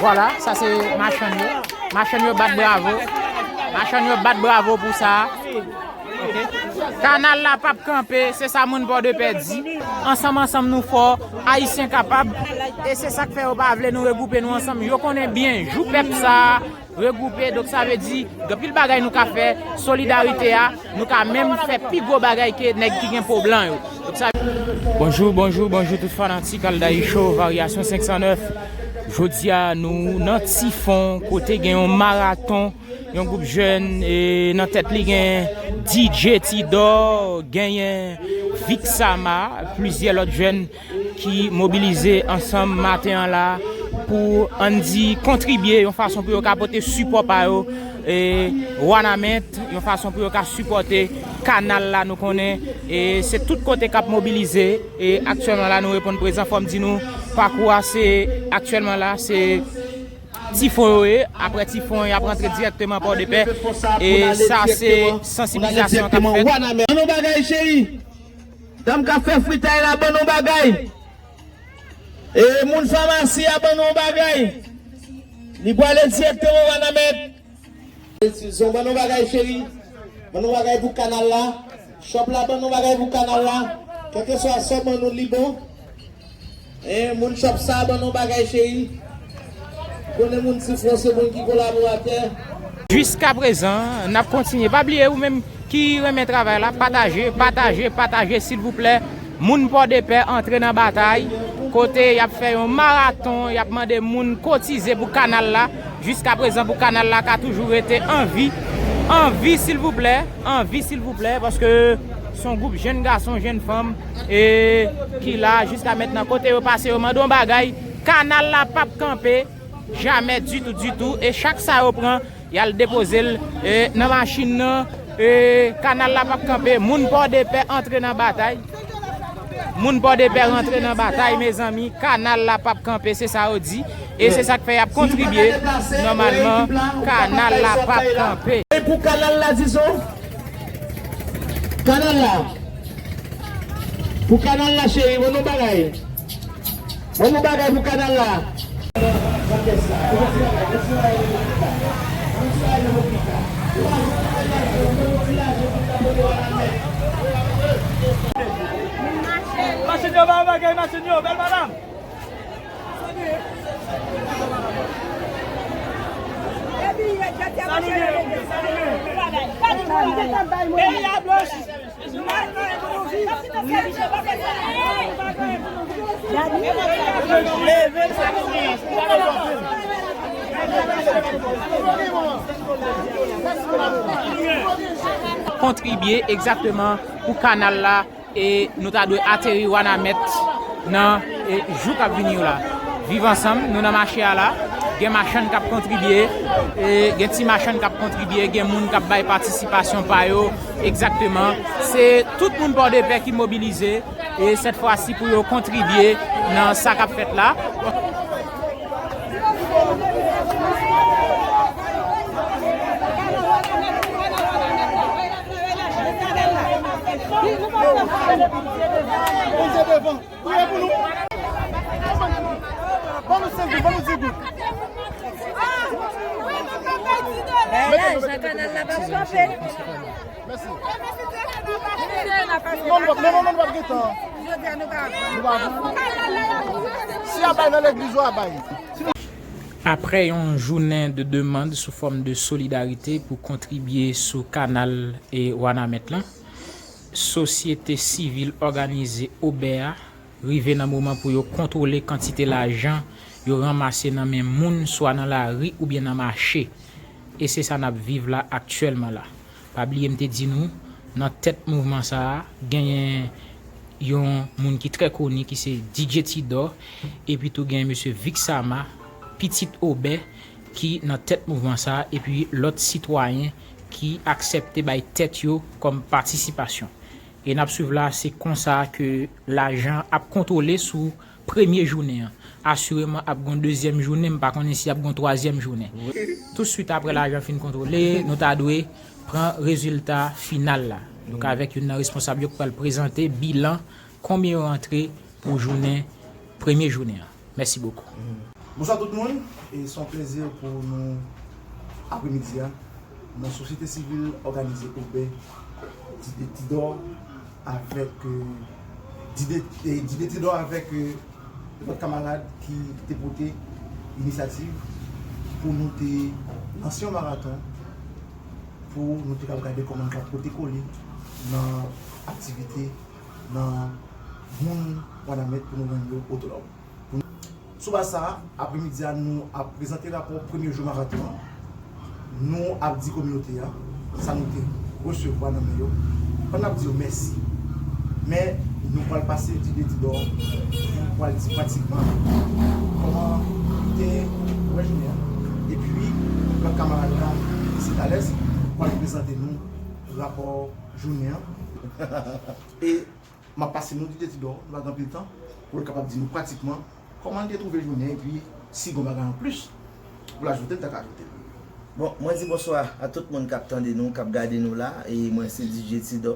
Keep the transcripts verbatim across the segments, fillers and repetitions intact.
Vwala, sa se machann yo. Machann yo bat bravo. Machann yo bat bravo pou sa. Kanal la p ap kanpe, se sa moun Pòdepè di. Ansanm, ansanm nou fò, Ayisyen kapab. E se sa k fè yo pa vle nou regwoupe nou ansanm. Yo konnen byen, jou pèp sa a regwoupe, donk sa vle di, gen anpil bagay nou ka fè, solidarite a, nou ka menm fè pi gwo bagay ke nèg ki gen po blan yo. Donk sa Bonjou, bonjou, bonjou tout fanatik Aldaï Show, varyasyon senk san nèf. Jodi a, nou nan Tifon, kote gen yon maraton, yon gwoup jèn, e nan tèt li gen D J Tidor, genyen Vixama, plizyè lòt jèn ki mobilize ansanm maten an la pou, ann di, kontribye yon fason pou yo ka pote sipò pa yo, e, Wanament, yon fason pou yo ka sipòte kanal la, nou konnen, e, se tout kote k ap mobilize, e, aktyèlman la, nou reponn prezan, fò m di nou, pakou a, se, aktyèlman la, se Tifon yo ye, apre Tifon, y ap rantre dirèkteman Pòdepè, e sa se sansibilizasyon k ap fèt. Ban nou bagay, cheri. Dam k ap fè fritay la, ban nou bagay. E moun famasi a, ban nou bagay. Li pwale dirèkteman Wanament. Zon, ban nou bagay, cheri. Ban nou bagay pou kanal la. Chòp la, ban nou bagay pou kanal la. Kèlkeswa sa w ban nou, li bon. E moun chòp sa, ban nou bagay, cheri. Konnen moun Tifon se moun ki kolaboratè. Jiskaprezan, n ap kontinye. Pa bliye, ou menm ki renmen travay la, pataje, pataje, pataje, silvouplè. Moun Pòdepè antre nan batay, kote y ap fè yon maraton, y ap mande moun kotize pou kanal la. Jiskaprezan, pou kanal la ka toujou rete an vi. An vi, silvouplè. An vi, silvouplè, paske se yon gwoup jèn gason, jèn fanm, e ki la jiska mentnan. Kote yo pase, yo mande yon bagay. Kanal la p ap kanpe, jamè ditou, ditou. E chak sa yo pran, y al depoze l, e, nan machin nan, e, kanal la p ap kanpe. Moun Pòdepè antre nan batay. Moun Pòdepè rantre nan batay, mezanmi. Kanal la p ap kanpe, se sa yo di. E se sa k fè y ap kontribye. Nòmalman, kanal la p ap kanpe. E pou kanal la, dizon. Kanal la. Pou kanal la, cheri, ban nou bagay. Ban nou bagay pou kanal la. Machin yo, ba bagay, machin yo, bèl madanm. Peyi a blanchi. Kontribye egzakteman pou kanal la, e nou ta dwe ateri Wanament nan, e, jou k ap vini yo la. Viv ansanm, nou nan mache a la. Gen machann k ap kontribye, e gen ti machann k ap kontribye, gen moun k ap bay patisipasyon pa yo. Egzakteman. Se tout moun Pòdepè ki mobilize, e sèt fwa si pou yo kontribye nan sa k ap fèt la. Priye pou nou. Ban nou senk goud, ban nou dis goud. Mete, mete, mete, mete. Mèsi. Non, non, non, non, nou p ap gen tan. Nou pa pran. Si a bay nan legliz, w a bay. Aprè yon jounen de demann sou fòm de solidarite pou kontribye sou kanal e Wanament lan, sosyete sivil òganize Obè a rive nan moman pou yo kontwole kantite lajan yo ranmase nan men moun, swa nan lari oubyen nan mache. E se sa n ap viv la aktyèlman la. Pa bliye m te di nou, nan tèt mouvman sa a, genyen yon moun ki trè koni, ki se D J Tidor, epi tou genyen mesye Vixama, Pitit Obè, ki nan tèt mouvman sa a, epi lòt sitwayen ki aksepte bay tèt yo kòm patisipasyon. E n ap swiv la, se konsa ke lajan ap kontwole sou premye jounen an. Asireman, ap gon dezyèm jounen, m pa konnen si ap gon twazyèm jounen. Wi. Tousuit aprè lajan fin kontwole, nou ta dwe pran rezilta final la. Donk, avèk youn nan responsab yo k pral prezante bilan konbyen yo rantre pou jounen, premye jounen an. Mèsi bokou. Bonswa tout moun, e se yon plezi pou nou apremidi a nan Sosyete Sivil Òganize Obè, Dide Tidò avèk, e, Dide, e, Dide Tidò avèk, e, lòt kamarad ki te pote inisyativ pou nou te lanse yon maraton pou nou te kab gade kòman nou ka pote kole nan aktivite, nan moun Wanament pou nou rann yo otonòm. Sou baz sa a, apremidi a, nou ap prezante rapò premye jou maraton an. Nou ap di kominote a sa nou te resevwa nan men yo. Pandan n ap di yo mèsi. Men nou pral pase Dide Tidò, nou pral di pratikman kòman li te wè jounen an. Epi, lòt kamarad la, isit alèz, pral prezante nou rapò jounen an. E M ap pase nou Dide Tidò, nou pa gen anpil tan, pou l kapab di nou pratikman kòman l te twouve jounen, epi si gen bagay anplis pou l ajoute, l ta ka ajoute l. Bon, mwen di bonswa a tout moun k ap tande nou, k ap gade nou la, e mwen se Dide Tidò.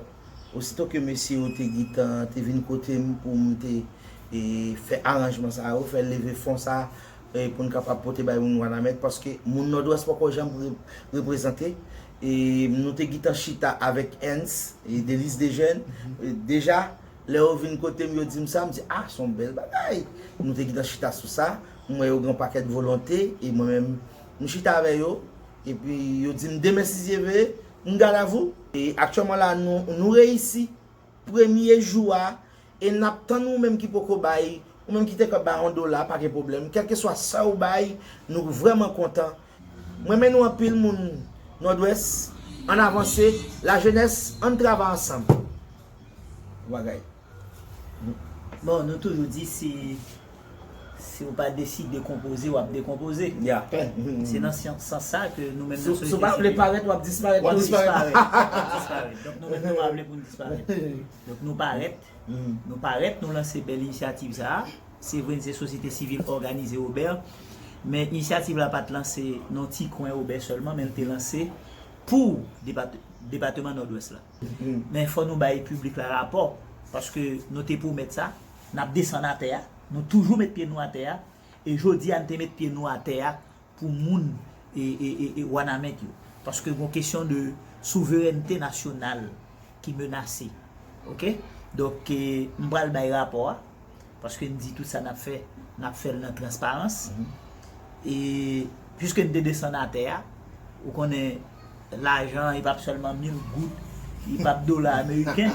Osito ke mesye yo te gentan, te vin kote m pou m te, e, fè aranjman sa yo, fè leve fon sa, e, pou n kapab pote bay moun Wanament, paske moun Nòdwès poko janm re-, reprezante. E nou te gentan chita avèk Ernst e Delice Desjeunes. E deja, lè yo vin kote m, yo di m sa, m di, "Ah, se yon bèl bagay." Nou te gentan chita sou sa. M wè yo gen yon pakèt volonte, e mwen menm, m chita avè yo. Epi yo di m, "Demen, si Dye vle, m gad avou." E aktyèlman la, nou, nou reyisi premye jou a, e n ap tann ou menm ki poko bay, ou menm ki te ka bay yon dola, pa gen pwoblèm. Kèlkeswa sa ou bay, nou vrèman kontan. Mwen renmen nou anpil, moun Nòdwès. Ann avanse, lajenès, ann travay ansanm. Bagay. Bon, nou toujou di si, si w pa deside dekonpoze, w ap dekonpoze. Ya. Se nan sans sa ke nou menm nan Si w pa vle sosyete sivil, parèt, w ap disparèt W ap tou. disparèt. w ap disparèt. Donk nou menm nou pa vle pou n disparèt. Donk nou parèt, nou parèt, nou lanse bèl inisyativ sa a. Se vre, se sosyete sivil òganize Obè, men inisyativ la pa t lanse nan ti kwen Obè sèlman, men l te lanse pou depat-, depatman Nòdwès la. Men fò nou bay piblik la rapò, paske nou te pwomèt sa, n ap desann atè a, nou toujou met pye nou atè a, e jodi a n te met pye nou atè a pou moun e, e, e, e Wanament yo. Paske gon kesyon de souverènte nasyonal ki menase. Oke? Donk, e, m pral bay rapò a, paske n di tout sa n ap fè, n ap fè l nan transparans. E piske n te desann atè a, ou konnen lajan, e p ap sèlman mil goud, e p ap dola ameriken.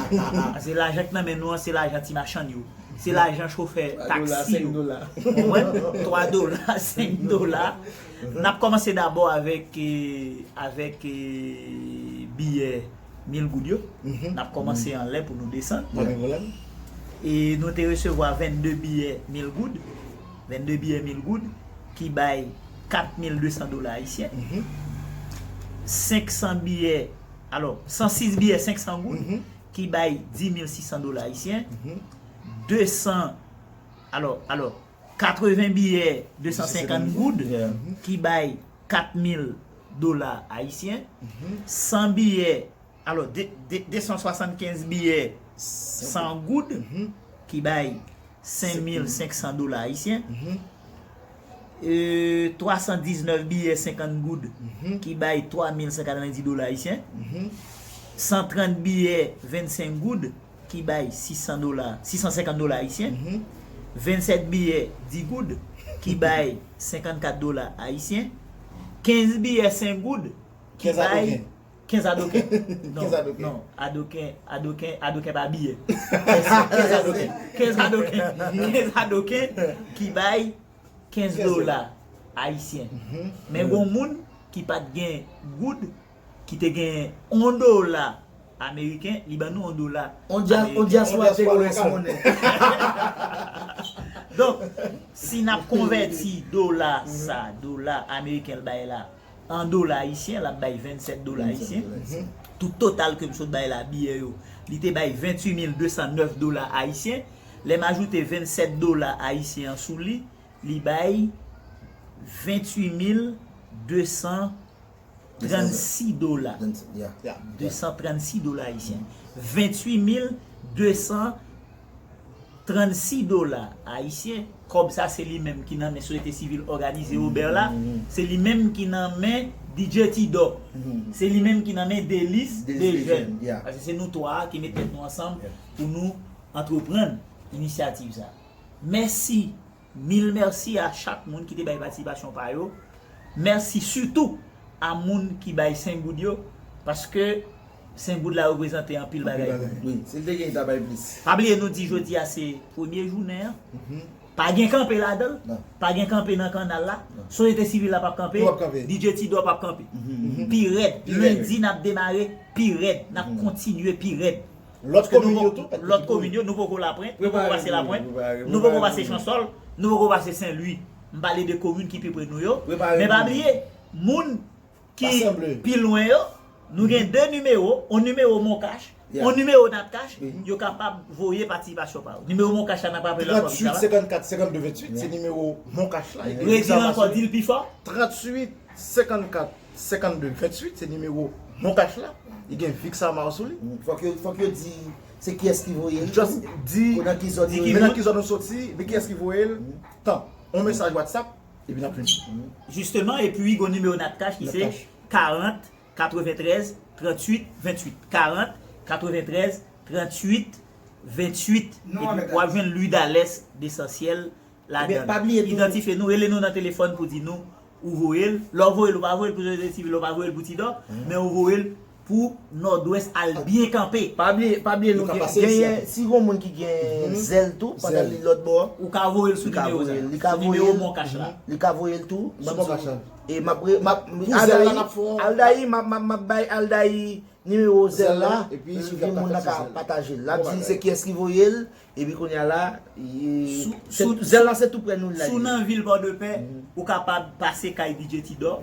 Paske lajan k nan men nou an, se lajan ti machann yo. Se lajan chofè taksi yo. Konprann? Twa dola, senk dola. N ap kòmanse dabò avèk, e, avèk, e, biyè mil goud yo. N ap kòmanse anlè pou nou desann. E nou te resevwa vennde biyè mil goud. Vennde biyè mil goud ki bay kat mil de san dola ayisyen. Senk san biyè, alò, san sis biyè senk san goud ki bay dis mil sis san dola ayisyen. De san, alò, alò, katreven biyè de san senkant goud ki bay kat mil dola ayisyen. San biyè, alò, de, de, de san swasannkenz biyè san goud ki bay senk mil senk san dola ayisyen. E, twa san diznèf biyè senkant goud ki bay twa mil san katrevendis dola ayisyen. San trant biyè vennsenk goud ki bay sis san dola, sis san senkant dola ayisyen. Vennsèt biyè dis goud ki bay senkannkat dola ayisyen. Kenz biyè senk goud ki bay kenz adoken. Non, non, adoken, adoken, adoken pa biyè. Kenz adoken. Kenz adoken. Kenz adoken ki bay kenz dola ayisyen. Men gon moun ki pa t gen goud, ki te gen yon dola ameriken, li ban nou yon dola. On dya-, on ameriken. Dyaspora te yo lès monnen. Donk, si n ap konvèti dola sa, dola ameriken l bay la, an dola ayisyen, l ap bay vennsèt dola ayisyen. Tout total ke m sot bay la, biyè yo, li te bay venntuit mil de san nèf dola ayisyen. Lè m ajoute vennsèt dola ayisyen an sou li, li bay venntuit mil de san trannsis dola. De san trannsis dola ayisyen. Venntuit mil de san trannsis dola ayisyen. Kòb sa se li menm ki nan men Sosyete Sivil Òganize Obè la. Se li menm ki nan men D J Tidor. Se li menm ki nan men Delis Dejèn. Paske se nou twa a ki met tèt nou ansanm pou nou antreprann inisyativ sa. Mèsi, mil mèsi a chak moun ki te bay patisipasyon pa yo. Mèsi sitou a moun ki bay senk goud yo, paske senk goud la reprezante anpil bagay pou nou. Wi, si l te gen, li ta bay plis. Pa bliye nou di jodi a se premye jounen an. Pa gen kanpe ladan l. Pa gen kanpe nan kanal la. Sosyete sivil la p ap kanpe. D J Tidor p ap kanpe. Pi rèd. Lendi n ap demare pi rèd. N ap kontinye pi rèd. Lòt komin yo tou, lòt komin yo, nou poko Lapwent, nou poko pase Lapwent, nou poko pase Chansòl, nou poko pase Senlwi. M pale de komin ki pi pre nou yo. Men pa bliye, moun ki pi lwen yo, nou gen de nimewo, yon nimewo Moncash, yon nimewo Natcash, yo kapab voye patisipasyon pa yo. Nimewo Moncash la n ap raple lòt fwa ki sa la. Tranntuit senkannkat senkannde venntuit, se nimewo Moncash la. Redil ankò, di l pi fò. Tranntuit senkannkat senkannde venntuit, se nimewo Moncash la. Li gen Vixamar sou li. Fòk yo, fòk yo di se kiyès ki voye l. Just di, men nan ki zòn nou soti, men kiyès ki voye l. Tan, yon mesaj WhatsApp, epi n ap jwenn. Jisteman, epi gon nimewo Natcash ki se karant katreventrèz tranntuit venntuit. Karant katreventrèz tranntuit venntuit. Epi w ap jwenn Ludalès Desansyèl ladan l. Idantifye nou, rele nou nan telefòn pou di nou ou voye l. Lè w voye l, ou pa voye l pou Sosyete Sivil, ou pa voye l pou Tidor, men ou voye l pou Nòdwès al byen kanpe. Pa bliye, pa bliye nou gen, genyen, si gon moun ki gen zèl tou, pandan li lòt bò, ou ka voye l sou nimewo sa. Sou nimewo Moncash la. Li ka voye l tou. Sou Moncash la. E m ap, m ap, Aldaï, Aldaï, m ap, m ap, m ap bay Aldaï nimewo zèl la, epi moun nan ka pataje l. L ap di se kiyès ki voye l, epi kounye a la, zèl la se tou prè nou la. Si w nan vil Pòdepè, ou kapab pase kay D J Tidor.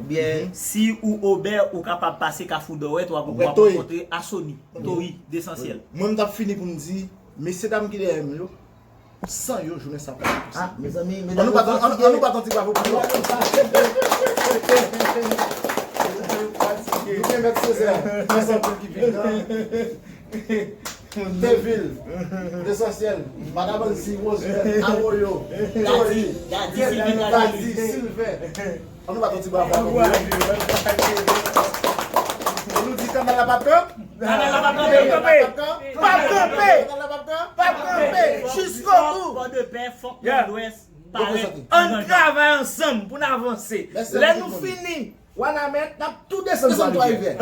Si ou Obè, ou kapab pase Kafou Dòwèt, w ap rankontre Asoni, Toyi, Desansyèl. Mwen, m t ap fini pou m di, mesye dam ki dèyè m yo, san yo, jounen sa pa t posib. Ah, mezanmi, medam, ann nou bat yon ti bravo pou yo. Nou gen Mèt Sezè, Mèt Sezè ki vin nan Devil, Desansyèl, Madam Anzi, Rosemary, Awoyo, Tony, Gadi, Silvin. Ann nou bat yon ti bravo ankò pou yo. Ann nou di kanal la p ap kanpe. Kanal la p ap kanpe. P ap kanpe. Kanal la p ap kanpe. P ap kanpe. Jiskobout. Fòk Pòdepè, fòk Nòdwès parèt. Ann travay ansanm pou n avanse. Lè nou fini, Wanament, n ap tou desann Twarivyè.